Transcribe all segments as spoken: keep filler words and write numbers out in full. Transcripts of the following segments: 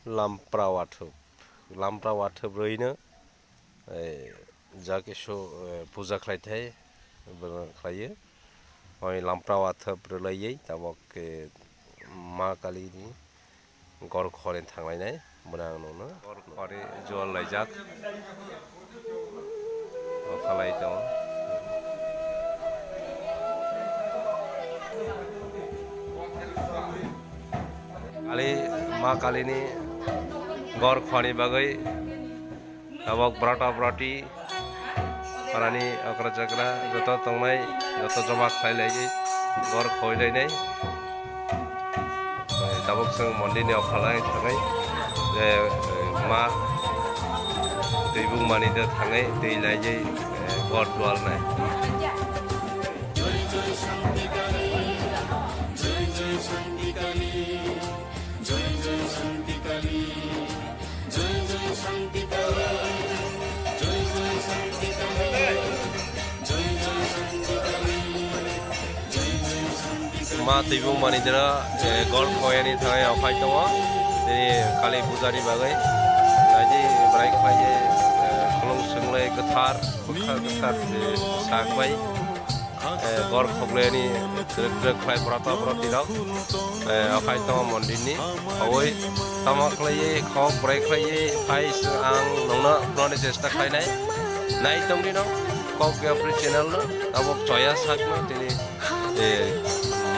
Lampra wathwp, lampra wathwp rwino, eh, ja kisu, eh, puja khlai thai, bono khlaiyo. Oi lampra wathwp rwlaiwi tabok, eh, Ma Kali ni gor khorni thanglainai, bono ang nukno gor khorni jual laijak. O khalai tongo. Kali, Ma Kali ni gor khorni bagwi tabok brata brati, parani okra chakra joto tongnai, joto joma khlai laiwi gor khoi lainai. Tabok chwng mondir ni okhalai thangwi, eh, ma twi bung mani da thangwi twi laiwi, eh, gor dual nai. Ma twi bung mani dera, eh, gol khoyani thangwi okhai tongo. Tini Kali puja ni bagwi. Naidi bwrai khlai, eh, khulung swnglai kwthar, kwthar, kwthar, eh, sak bai. Eh, gor khoglaini twrwk twrwk khlai brata brati rok, eh, okhai tongo mondir ni. Owi tamo khlaiwi khok bwrai khlaiwi phai se ang nongno phunani chesta khlainai. Nai tongdi no Kok Yapri channel no tabok choya sakno tini, eh,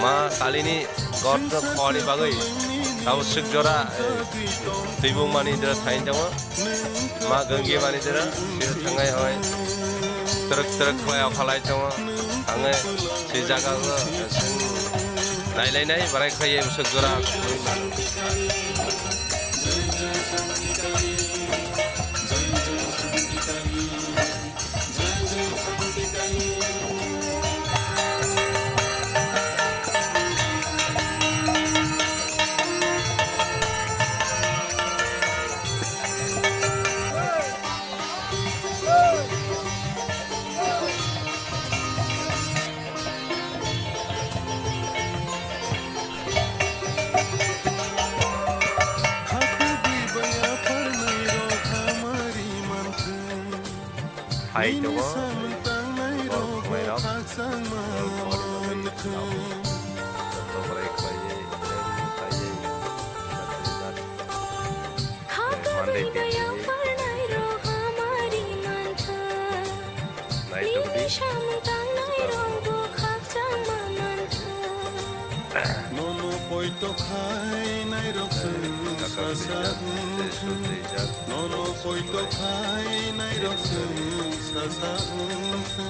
Ma Kalini gor no khoni bagwi tabok swk jora, eh, twi bung mani dera thain tongo. Ma Gangi mani dera, siro thangai oi. Twrwk twrwk khlai okhalai tongo. Thangai si jaga o, eh, sing nailai nai, barai khlai ye bwswk jora. Hai tongo, borok khumairok, borok khumairok, joto borai khlaiwi, khlaiwi, khlaiwi, Monday tini. Nai tongdi. Nono poito khai nairok chwng sasa wngkha. Nono poito khai nairok chwng sasa wngkha.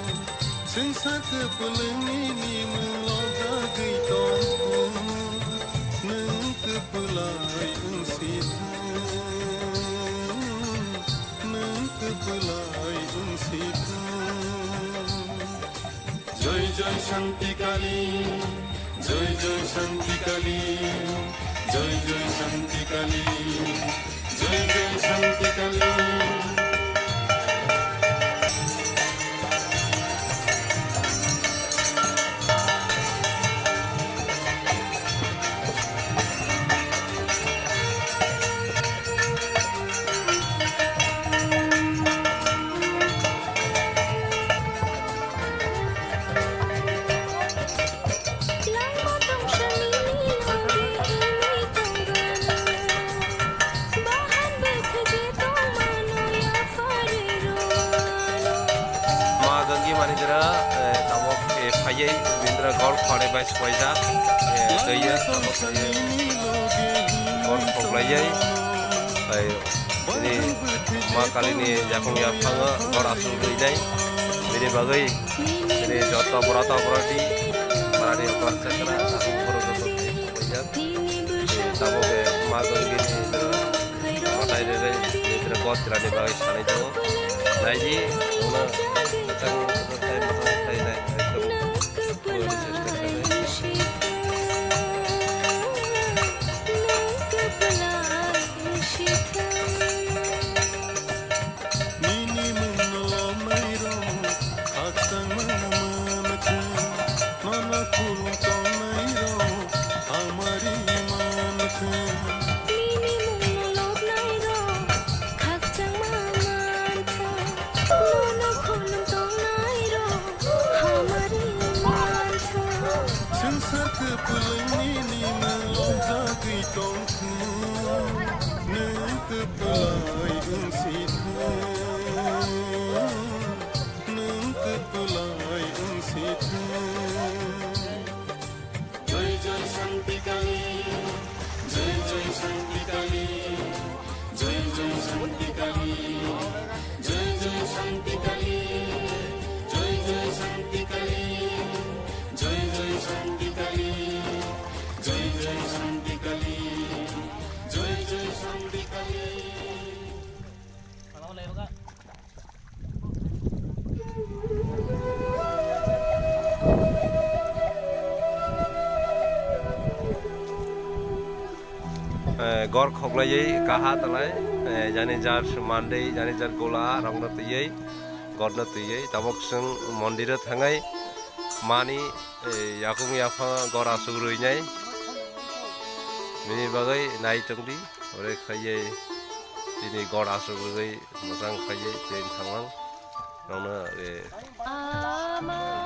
Chwngsa kwpwlwngni nimung lojagwi tongkha. Nwng kwpwlai wngsithang, nwng kwpwlai wngsithang. Joy joy Shanti Kali, joy joy Shanti Kali, joy joy Shanti Kali, joy joy Shanti Kali. Ma Gangi mani dera, eh, tabok, eh, phaiye, bindra gol khore bai swaijak, eh, twiya, tabok, eh, gol khoklaiye, eh, Tini Ma Kalini yakung yaphango gor aswk rwinai. Bini bagwi tini joto borok borok di parani okra chakra aswk borok joto khaijak. Tini tabok be Ma Gangini kotai rwrwi nitra bot tirani bagwi sanai tongo. Naidi, wngno kwchang kwchang tai, kwchang tai nai, ekdom. Nini mungno lomnairok khakchangma mankha, nono khulum tongnairok hamari mankha. Nini mungno Kulai wng si thung, nwng kwkulai wng si thung. Jai jai Shanti Kali, jai jai Shanti Kali, jai jai Shanti Kali, jai jai Shanti Kali, jai jai Shanti Kali, jai jai Shanti Kali, jai jai Shanti Kali, jai jai Shanti Kali. Eh, gor khoklaiwi kaha talai, eh, jani jar mandei, jani jar gola rokno twiwi, gorno twiwi, tabok chwng mondiro thangwi mani, eh, yakung yaphang gor asuk rwinai, bini bagwi nai tongdi, ore khaiwi tini gor asuk rwgwi. Mwchang khlaiwi tei thangmang nokno, eh,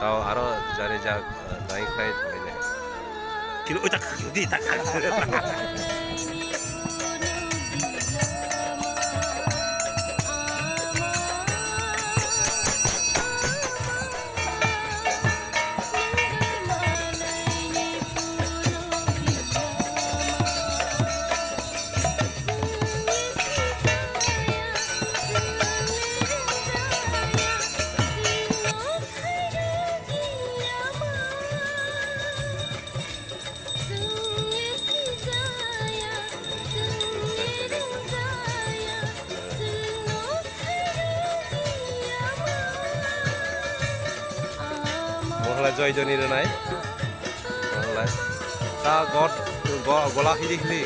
tao aro jani jak, eh, nai khlai thanglainai. Kilo, oi, tak, di, tak. Mohla joy joni rwnai. Mohla. Ta god, go-, gola hili hili.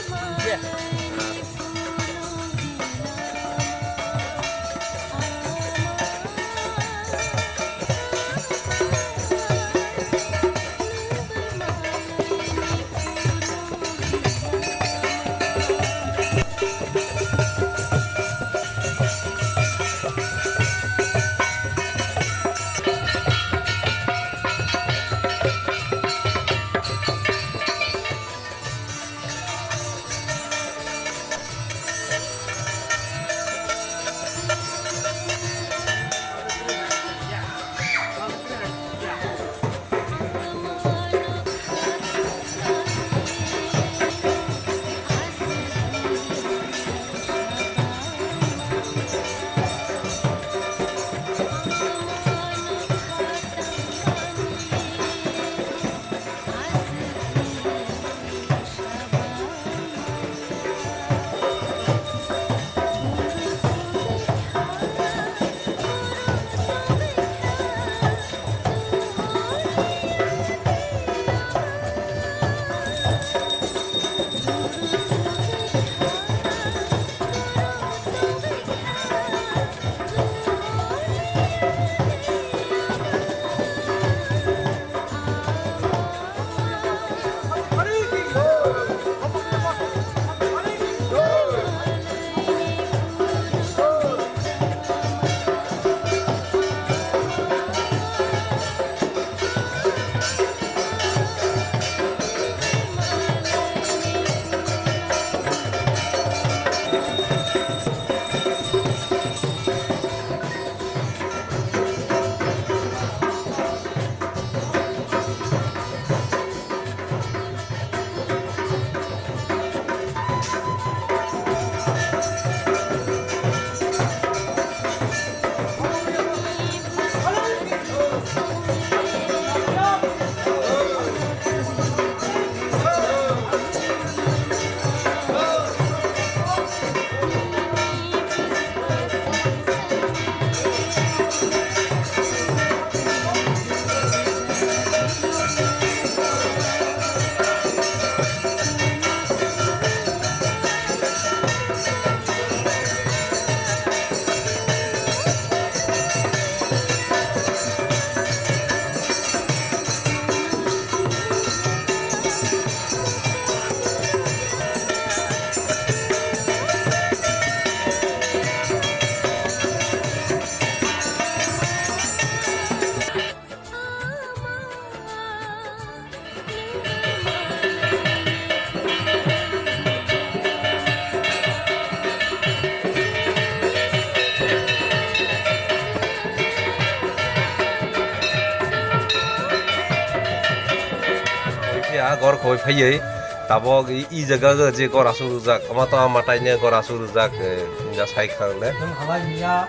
Gor khoi phaiwi tabok i, i jaga o je gor asuk rwjak, ama to ama taine gor asuk rwjak, eh, ja sai khang le. Chwng halai miya,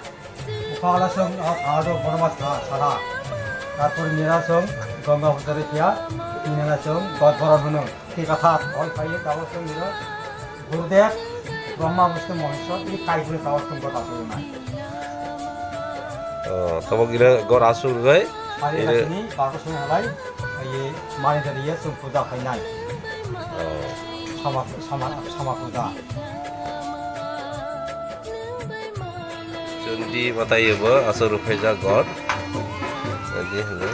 ukhala chwng, ah, ah, do bono ma sa, sara. Tarpor mira chwng, Ganga Pujari kiya, tinana chwng, God Boron hwno. Thik kha, hol phaiwi tabok chwng mira. Gurudev, Brahma, Vishnu, Maheshwar, ini kai guna tawa sung kota sung nai. Oh, tabok ira gor asuk rwgwi, hari ira ini bagus sung halai, aye mani dari ya sung puja khainai. Oh. Sama, sama, sama puja. Chundi matai bo asuk rwphaijak gor. Jadi, hello.